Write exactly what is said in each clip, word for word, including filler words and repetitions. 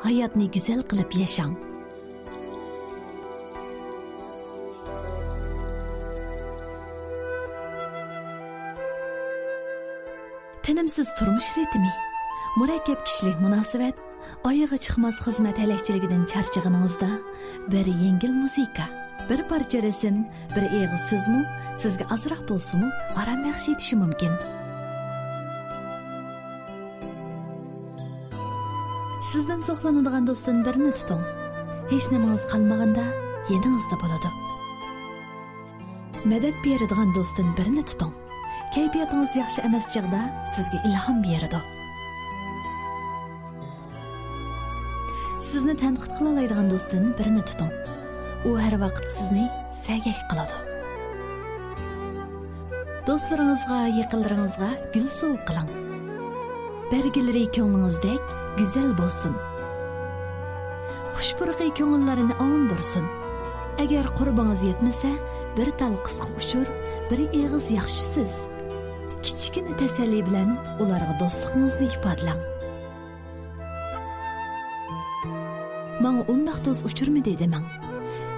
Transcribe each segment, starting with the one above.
ھاياتنى گۈزەل قىلىپ ياشاڭ. تىنىمسىز تۇرمۇش رىتىمى، مۇرەككەپ كىشىلىك مۇناسىۋەت، ئايىغى چىقماس خىزمەت ھەلەكچىلىكىدىن چارچىغىنىڭىزدا، بىر يەڭگىل مۇزىكا، بىر پارچە رەسىم، بىر ئېغىز سۆزمۇ سىزگە ئازراق بولسىمۇ ئارام بەخش ئېتىشى مۇمكىن. سىزدىن زوقلىنىدىغان دوستتىن بىرنى تۇتۇڭ. ھېچنېمىڭىز قالمىغاندا يېنىڭىزدا بولىدۇ. مەدەت بېرىدىغان دوستتىن بىرنى تۇتۇڭ. كەيپىياتىڭىز ياخشى ئەمەس چېغىدا سىزگە ئىلھام بېرىدۇ. سىزنى تەنقىد قىلالايدىغان دوستتىن بىرنى تۇتۇڭ. ئۇ ھەر ۋاقىت سىزنى سەگەك قىلىدۇ. دوستلىرىڭىزغا، يېقىنلىرىڭىزغا گۈل سوۋغا قىلىڭ. بەرگىلىرى كۆڭلىڭىزدەك گۈزەل بولسۇن. خۇش پۇرىقى كۆڭۈللەرنى ئاۋۇندۇرسۇن. ئەگەر قۇربىڭىز يەتمىسە، بىر تال قىسقا ئۇچۇر، بىر ئېغىز ياخشى سۆز، كىچىككىنە تەسەللى بىلەن ئۇلارغا دوستلۇقىڭىزنى ئىپادىلەڭ. ماڭا ئۇنداق دوست ئۇچرىمىدى دېمەڭ.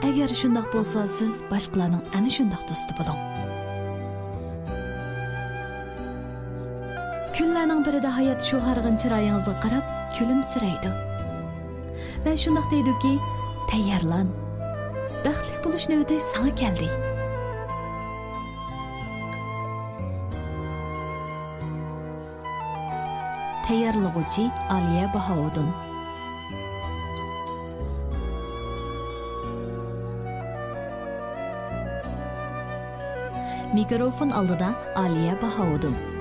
ئەگەر شۇنداق بولسا، سىز باشقىلارنىڭ ئەنە شۇنداق دوستى بولۇڭ. كۈنلەرنىڭ بىرىدە ھايات شۇ ھارغىن چىرايىڭىزغا قاراپ كۈلۈمسىرەيدۇ. ۋە شۇنداق دەيدۇكى، تەييارلان. بەختلىك بولۇش نۆۋىتى ساڭا كەلدى. تەييارلىغۇچى ئالىيە باھاۋۇدۇن. مىكروفون ئالدىدا ئالىيە باھاۋۇدۇن.